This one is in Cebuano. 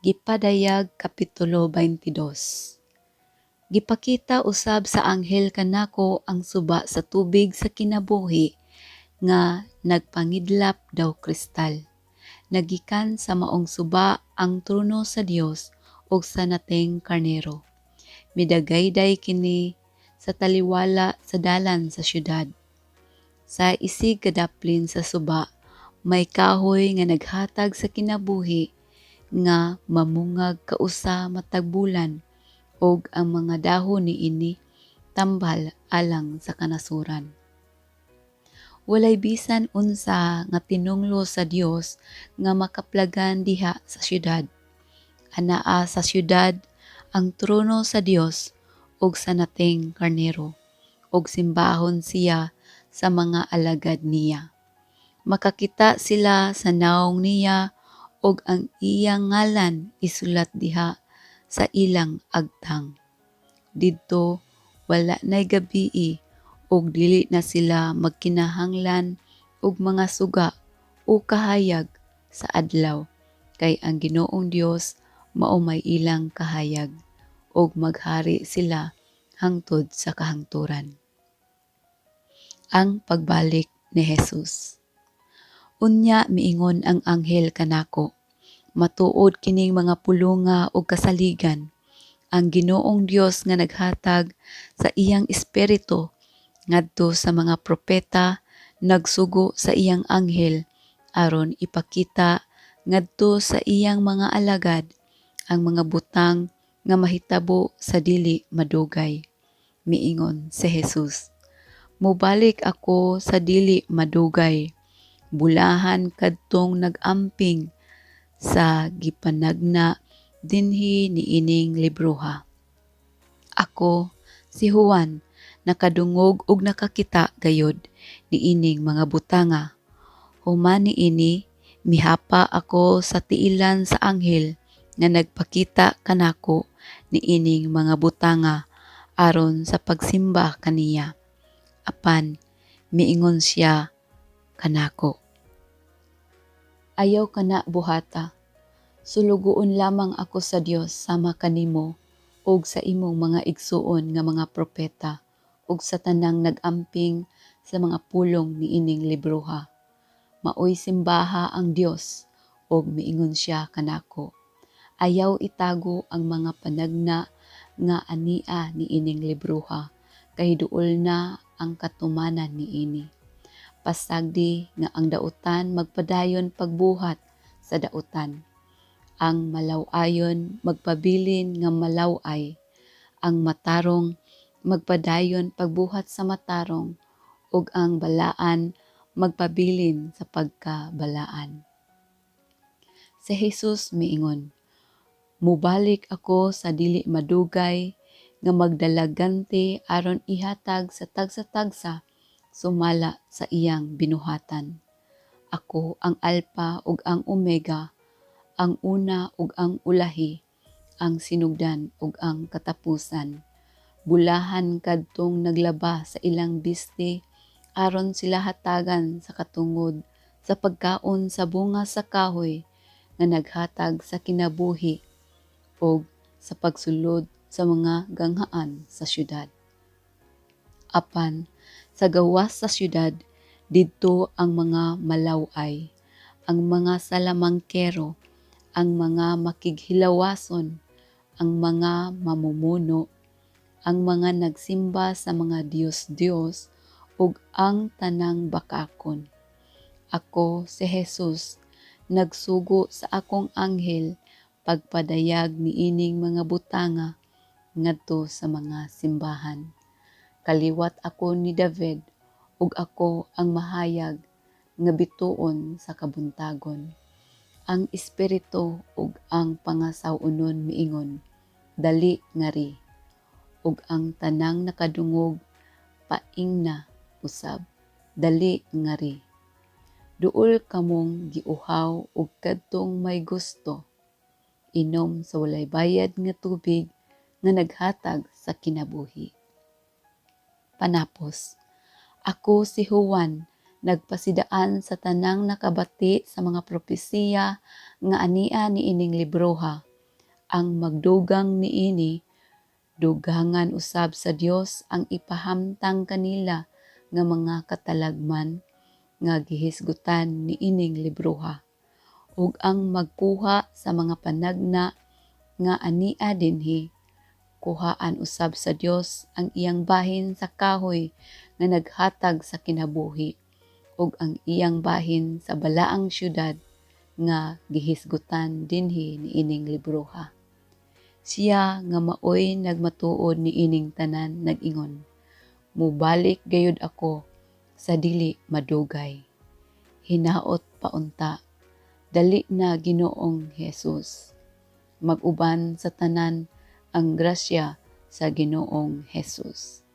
Gipadayag Kapitulo 22. Gipakita usab sa anghel kanako ang suba sa tubig sa kinabuhi nga nagpangidlap daw kristal. Nagikan sa maong suba ang trono sa Dios ug sa Nating Karnero. Midagayday kini sa taliwala sa dalan sa syudad. Sa isig kadaplin sa suba may kahoy nga naghatag sa kinabuhi nga mamungag kausa matag bulan ug ang mga dahon niini tambal alang sa kanasuran. Walay bisan unsa nga tinunglo sa Dios nga makaplagan diha sa syudad. Anaa sa syudad ang trono sa Dios ug sa Nating Karnero, ug simbahon siya sa mga alagad niya. Makakita sila sa nawong niya ug ang iyang ngalan isulat diha sa ilang agtang. Didto wala nay gabii ug dili na sila magkinahanglan og mga suga o kahayag sa adlaw kay ang Ginoong Dios mao may ilang kahayag ug maghari sila hangtod sa kahangturan. Ang pagbalik ni Jesus. Unya miingon ang anghel kanako, "Matuod kining mga pulonga ug kasaligan. Ang Ginoong Dios nga naghatag sa iyang espiritu ngadto sa mga propeta nagsugo sa iyang anghel aron ipakita ngadto sa iyang mga alagad ang mga butang nga mahitabo sa dili madugay." Miingon si Jesus, "Mobalik ako sa dili madugay. Bulahan kadtong nag-amping sa gipanagna dinhi niining libroha." Ako, si Juan, nakadungog ug nakakita gayod niining mga butanga. Human niini, mihapa ako sa tiilan sa anghel nga nagpakita kanako niining mga butanga aron sa pagsimba kaniya. Apan miingon siya kanako, "Ayaw kana buhata. Sulugoon lamang ako sa Dios sama kanimo ug sa imong mga igsuon nga mga propeta ug sa tanang nag-amping sa mga pulong niining libroha. Maoy simbaha ang Dios." Ug miingon siya kanako, "Ayaw itago ang mga panagna nga ania niining libroha kay duol na ang katumanan niini. Pasagdi nga ang dautan magpadayon pagbuhat sa dautan. Ang malaw-ayon magpabilin nga malaw-ay, ang matarong magpadayon pagbuhat sa matarong, ug ang balaan magpabilin sa pagkabalaan." Si Jesus miingon, "Mobalik ako sa dili madugay nga magdala ganti aron ihatag sa tagsa-tagsa sumala sa iyang binuhatan. Ako ang Alpha ug ang Omega, ang una ug ang ulahi, ang sinugdan ug ang katapusan. Bulahan kadtong naglaba sa ilang bisti aron sila hatagan sa katungod sa pagkaon sa bunga sa kahoy nga naghatag sa kinabuhi ug sa pagsulod sa mga ganghaan sa syudad. Apan sa gawas sa syudad didto ang mga malaw-ay, ang mga salamangkero, ang mga makighilawason, ang mga mamumuno, ang mga nagsimba sa mga diyos-diyos ug ang tanang bakakon. Ako, si Jesus, nagsugo sa akong anghel pagpadayag niining mga butanga ngadto sa mga simbahan. Kaliwat ako ni David ug ako ang mahayag nga bituon sa kabuntagon. Ang Espiritu ug ang pangasaw-onon miingon, 'Dali ngari.' Ug ang tanang nakadungog paingna usab, 'Dali ngari.' Duol kamong giuhaw ug kadtong may gusto, inom sa walay bayad nga tubig nga naghatag sa kinabuhi." Panapos, ako si Juan nagpasidaan sa tanang nakabati sa mga propesiya nga ania niining libroha. Ang magdugang niini, dugangan usab sa Dios ang ipahamtang kanila nga mga katalagman nga gihisgutan niining libroha. Ug ang magkuha sa mga panagna nga ania dinhi, kuhaan usab sa Dios ang iyang bahin sa kahoy nga naghatag sa kinabuhi ug ang iyang bahin sa balaang syudad nga gihisgutan dinhi niining libroha. Siya nga maoy nagmatuod niining tanan nag-ingon, "Mubalik gayud ako sa dili madugay. Hinaot pa unta, dali na, Ginoong Jesus." Mag-uban sa tanan ang grasya sa Ginoong Jesus.